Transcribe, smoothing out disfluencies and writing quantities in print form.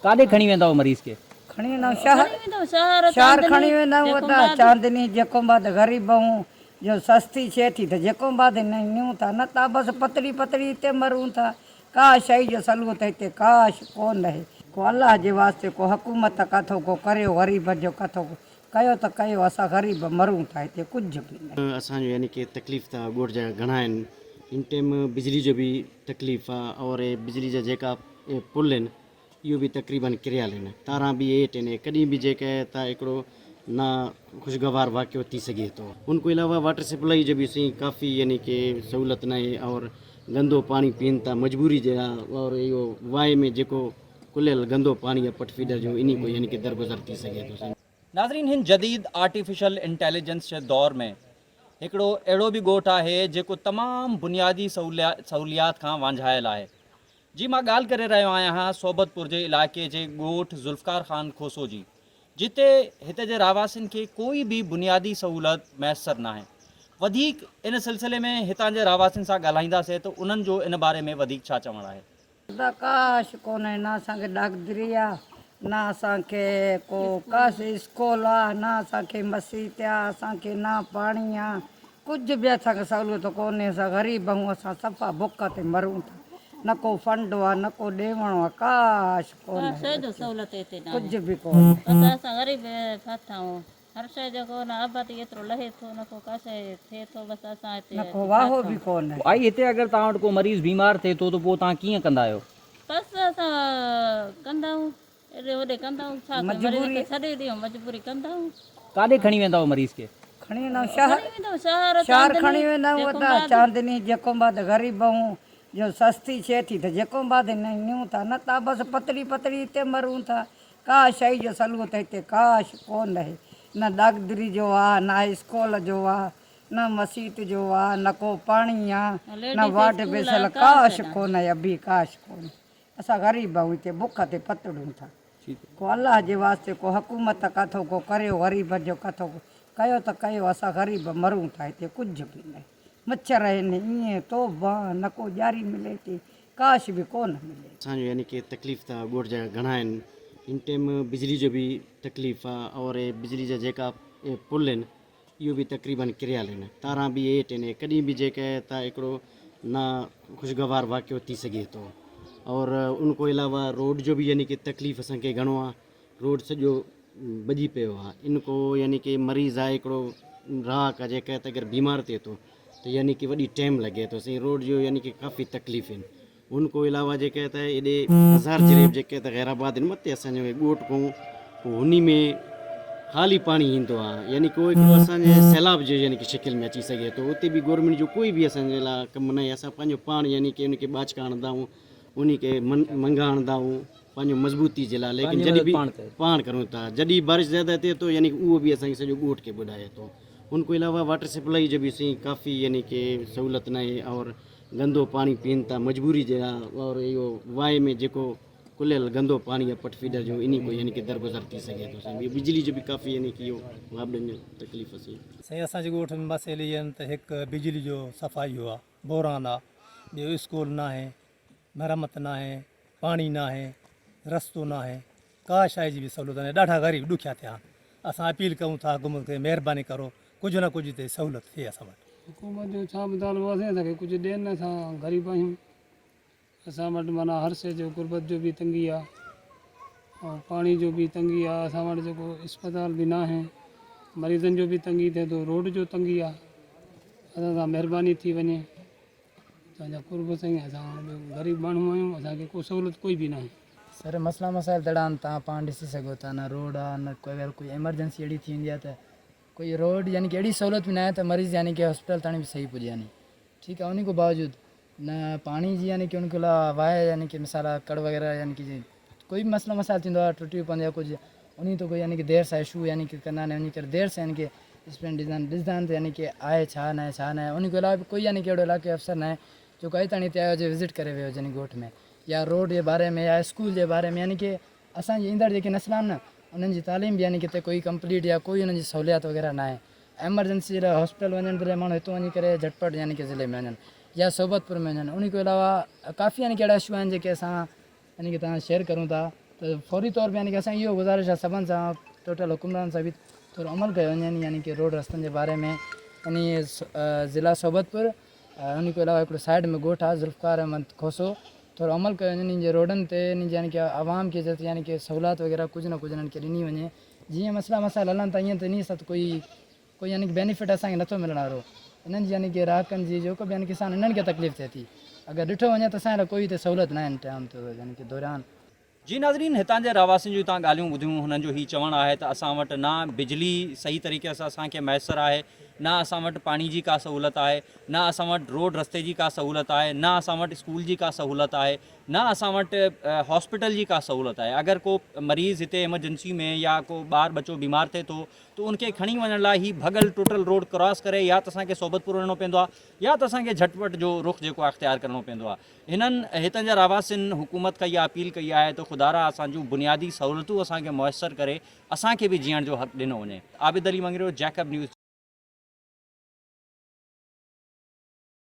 ڪاڏي کڻي ويندا آهيو مريض کي؟ کڻي ويندا آهيون شهر. شهر کڻي ويندا آهيون ادا چاندني جيڪو بعد غريب آهيون جو سستي شيء ٿي ته جيڪو بعد نيون ٿا نه ته بس پتڙي پتڙي هتي مرون ٿا ڪا شيء جو سلوت هتي ڪا ڪو نه ڪو الله جي واسطي ڪو حڪومت ڪٿو ڪو ڪريو غريبن جو ڪٿو ڪيو ته ڪيو اسان غريب مرون ٿا هتي ڪجهه به نه. اسان جو يعني ڪي تڪليف ته ڳوٺ جا گهڻا آهن هن ٽيم بجلي جو به تڪليف آ اور بجلي جا جيڪا پل آهن اهو به تقريبن ڪريل آهن تاران به هيٺ آهن ڪڏهن به جيڪا ته هڪڙو نا خوشگوار واقعو ٿي سگهي ٿو ان کان علاوه واٽر سپلائي جو به سائين ڪافي يعني ڪي سهولت ناهي اور گندو پاڻي پين ٿا مجبوري جي اور اهو واهي ۾ جيڪو کليل گندو پاڻي يا پٽ فيڊر جو انهي ڪو يعني ڪي درگذر ٿي سگهي ٿو سائين. ناظرين هن جديد آرٽيفيشل انٽيليجنس جي دور ۾ هڪڙو اهڙو به ڳوٺ آهي جيڪو تمام بنيادي سهوليات کان وانجهايل آهي جي مان ڳالهه ڪري رهيو آهيان صحبت پور جي علائقي جي ڳوٺ ذوالفقار خان کوسو جي جتي هتي جي رهواسين کي ڪوئي به بنيادي سهولت ميسر ناهي وڌيڪ ان سلسلي ۾ هتان جي رهواسين سان ڳالهائينداسين ته انهن جو ان باري ۾ وڌيڪ ڇا چوڻ آهي. ادا ڪاش ڪونهي نه اسان کي ڏاڪدري آ نه اسان کي ڪو ڪاش اسڪول آ نه اسان کي مسيت آ اسان کي نه پاڻي آ ڪجهه به اسان کي سهولت ڪونهي اسان غريب آهون اسان صفا بک تي مرون ٿا نه ڪو فنڊ آ نه ڪو ڏيوڻو آ ڪاش ڪونهي ڪجهه به ڪونهي. بس اسان غريب ڦاٿا آهون هر شيء جو ڪو نه آبادي ايترو لهي ٿو نه ڪو ڪا شيء ٿئي ٿو بس اسان هتي نه ڪو واهو به ڪونهي. آئي هتي اگر توهان وٽ ڪو مريض بيمار ٿئي ٿو ته پوء توهان ڪيئن ڪندا آهيو؟ بس اسان ڪندا آهيون ايڏي هوڏي ڪندا آهيون ڇا ڪيون مريض کي ڇڏي ڏيون مجبوري ڪندا آهيون. ڪاڏي کڻي ويندا آهيو مريض کي؟ کڻي ويندا آهيون شهر. شهر کڻي ويندا آهيون ادا چاندني جيڪو بعد غريب آهيون جو سستي شيء ٿي ته جيڪو بعد نيون ٿا نه ته بس پتڙي پتڙي هتي مرون ٿا ڪا شيء جو سلوت هتي ڪاش ڪو نهي. نه ڏاڪدري جو آ، نه اسڪول جو آ، نه مسيت جو آ، نه ڪو پاڻي آ، نه واٽ بيسل ڪاش ڪو نهي ابي ڪاش ڪو نهي. اسان غريب آهيون هتي بک تي پتڙون ٿا. ڪو الله جي واسطي ڪو حڪومت ڪٿو ڪو ڪريو غريبن جو ڪٿو ڪيو ته ڪيو اسان غريب مرون ٿا هتي ڪجهه به نهي. مڇر آهن ائين توبه نه ڪو ڄاري ملي ٿي ڪاش به ڪو نه ملي. اسان جو يعني ڪي تڪليف ته ڳوٺ جا گهڻا آهن هن ٽيم بجلي جو به تڪليف آ اور بجلي جا جيڪا پل آهن اهو به تقريبن ڪريل آهن تاران به هيٺ آهن ڪڏهن به جيڪا ته هڪڙو نا خوشگوار واقعو ٿي سگهي ٿو اور ان کو علاوه روڊ جو به يعني ڪي تڪليف اسان کي گهڻو آ روڊ سڄو ڀڄي پيو آ ان کو يعني ڪي مريض آهي هڪڙو راهڪ آ جيڪا ته اگر بيمار ٿئي ٿو ته يعني ڪي وڏي ٽيم لڳي ٿو سائين روڊ جو يعني ڪي ڪافي تڪليف آهن ان کو علاوه جيڪا ته ايڏي هزار جريب جيڪا ته غير آباد آهن مٿي اسان جو ڳوٺ کو هني ۾ خالي پاڻي ايندو آ يعني ڪو هڪڙو اسان جي سيلاب جي يعني ڪي شڪل ۾ اچي سگهي ٿو اتي به گورنمينٽ جو ڪوئي به اسان جي لاء ڪم نه آهي اسان پنهنجو پاڻ يعني ڪي ان کي ٻاچڪا هڻندا آهيون انهي کي منگها هڻندا آهيون پنهنجو مضبوطي جي لاء ليڪن جڏهن به پاڻ ڪرون ٿا جڏهن بارش زياده ٿئي ٿو يعني اهو به اسان کي سڄو ڳوٺ کي ٻڏائي ٿو ان کان علاوه واٽر سپلائي جو به سائين ڪافي يعني ڪي سهولت ناهي اور گندو پاڻي پين ٿا مجبوري جي لاء اور اهو واهي ۾ جيڪو کليل گندو پاڻي يا پٽ فيڊر جو انهي ڪو يعني ڪي درگذر ٿي سگهي ٿو سائين ٻيو بجلي جو به ڪافي يعني ڪي اهو واپڊن جو تڪليف سائين. سائين اسان جي ڳوٺ ۾ مسئلي اهي آهن ته هڪ بجلي جو صفا اهو آ بحران آ ٻيو اسڪول ناهي مرمت ناهي، پاڻي ناهي، رستو ناهي، ڪا شيء جي به سهولت ناهي، ڏاڍا غريب ڏکيا ٿيا آهن، اسان اپيل ڪيون ٿا حڪومت کي مهرباني ڪرو ڪجهه نه ڪجهه هتي سهولت ٿئي اسان وٽ. حڪومت جو ڇا مطالبو آهي سائين اسان کي ڪجهه ڏين اسان غريب آهيون اسان وٽ معنيٰ هر شيء جو غربت جو به تنگي آهي ۽ پاڻي جو به تنگي آهي اسان وٽ جيڪو اسپتال به ناهي مريضن جو به تنگي ٿئي ٿو روڊ جو تنگي آهي اسان سان مهرباني ٿي وڃي. توهان جا قرب سائين اسان غريب ماڻهو آهيون اسان کي ڪو سهولت ڪوئي به ناهي. سر مسئلا مسائل تهڙا آهن توهان پاڻ ڏسي سگهو ٿا نه روڊ آ نه ڪوئي اگر ڪوئي ايمرجنسي اهڙي ٿي ويندي آ ته ڪوئي روڊ يعني ڪي اهڙي سهولت به ناهي ته مريض يعني ڪي هاسپيٽل تاڻي به صحيح پڄي يعني ٺيڪ آ انهي کان باوجود نه پاڻي جي يعني ڪي ان کي لا واهي يعني ڪي مثال آ ڪڙ وغيره يعني ڪي جي ڪوئي به مسئلو مسائل ٿيندو آ ٽٽي پوندي آ ڪجهه انهي تو ڪوئي يعني ڪي دير سان اشو يعني ڪي ڪندا آهن انهي ڪري دير سان يعني ڪي اسپين ڏسندا ڏسندا آهن ته يعني ڪي آهي ڇا ناهي ڇا ناهي انهي کان علاوه به ڪوئي يعني ڪي اهڙو علاقي جو افسر ناهي جيڪو اڄ تائين هتي آيو هجي وزٽ ڪري ويو هجي يعني ڳوٺ ۾ يا روڊ جي باري ۾ يا اسڪول جي باري ۾ يعني ڪي اسان جي ايندڙ جيڪي نسل آهن نه انهن جي تعليم به يعني ڪي هتي ڪوئي ڪمپليٽ يا ڪوئي انهن جي سهوليات وغيره ناهي ايمرجنسي جي لاء هاسپيٽل وڃڻ جي لاء ماڻهو هتو وڃي ڪري جهٽ پٽ يعني ڪي ضلعي ۾ وڃن يا صحبت پور ۾ وڃن انهي کان علاوه ڪافي يعني ڪي اهڙا اشو آهن جيڪي اسان يعني ڪي توهان شيئر ڪرون ٿا. ته فوري طور يعني ڪه اسان اهو گذارش آهي سڀن سان ٽوٽل حڪمرانن سان به ٿورو عمل ڪيو وڃي يعني ڪه روڊ رستن جي باري ۾ يعني ضلع صحبت پور ان کان علاوه هڪڙو سائيڊ ۾ ڳوٺ آهي ذوالفقار احمد کوسو ٿورو عمل ڪيو وڃي انهن جي روڊن تي انهن جي يعني ڪه عوام کي جت يعني ڪه سهولات وغيره ڪجهه نه ڪجهه انهن کي ڏني وڃي جيئن مسئلا مسائل هلن ٿا ائين ته انهي سان ته ڪوئي ڪوئي يعني ڪه بينيفٽ اسان کي نٿو ملڻ وارو انهن جي يعني ڪه رهاڪن جي جيڪو به يعني ڪه سان انهن کي تڪليف ٿئي ٿي اگر ڏٺو وڃي ته اسان لاء ڪوئي هتي سهولت ناهي هن ٽائيم تي يعني ڪه دوران. جي ناظرين هتان جي رهواسين جون تان ڳالهيون ٻڌيون هنن جو هي چوڻ آهي ته اسان وٽ نه بجلي صحيح طريقي سان اسان کي ميسر آهي نه اسان وٽ پاڻي جي ڪا سهولت آهي نه اسان وٽ روڊ رستي جي ڪا سهولت آهي نه اسان وٽ اسڪول جي ڪا سهولت آهي نه اسان وٽ هاسپيٽل جي ڪا سهولت آهي اگر ڪو مريض هتي ايمرجنسي ۾ يا ڪو ٻار ٻچو بيمار ٿئي ٿو ته ان کي کڻي وڃڻ لاء هي ڀڳل ٽٽل روڊ ڪراس ڪري يا ته اسان کي صحبت پور وڃڻو پوندو آهي يا ته اسان کي جهٽ پٽ جو رخ جيڪو آهي اختيار ڪرڻو پوندو آهي هنن هتان جا رهواسين حڪومت کان اها اپيل ڪئي آهي ته خدارا اسان جون بنيادي سهولتون اسان کي ميسر ڪري اسان کي به جيئڻ جو حق ڏنو وڃي. Abid Ali Mangrio, Jacob news.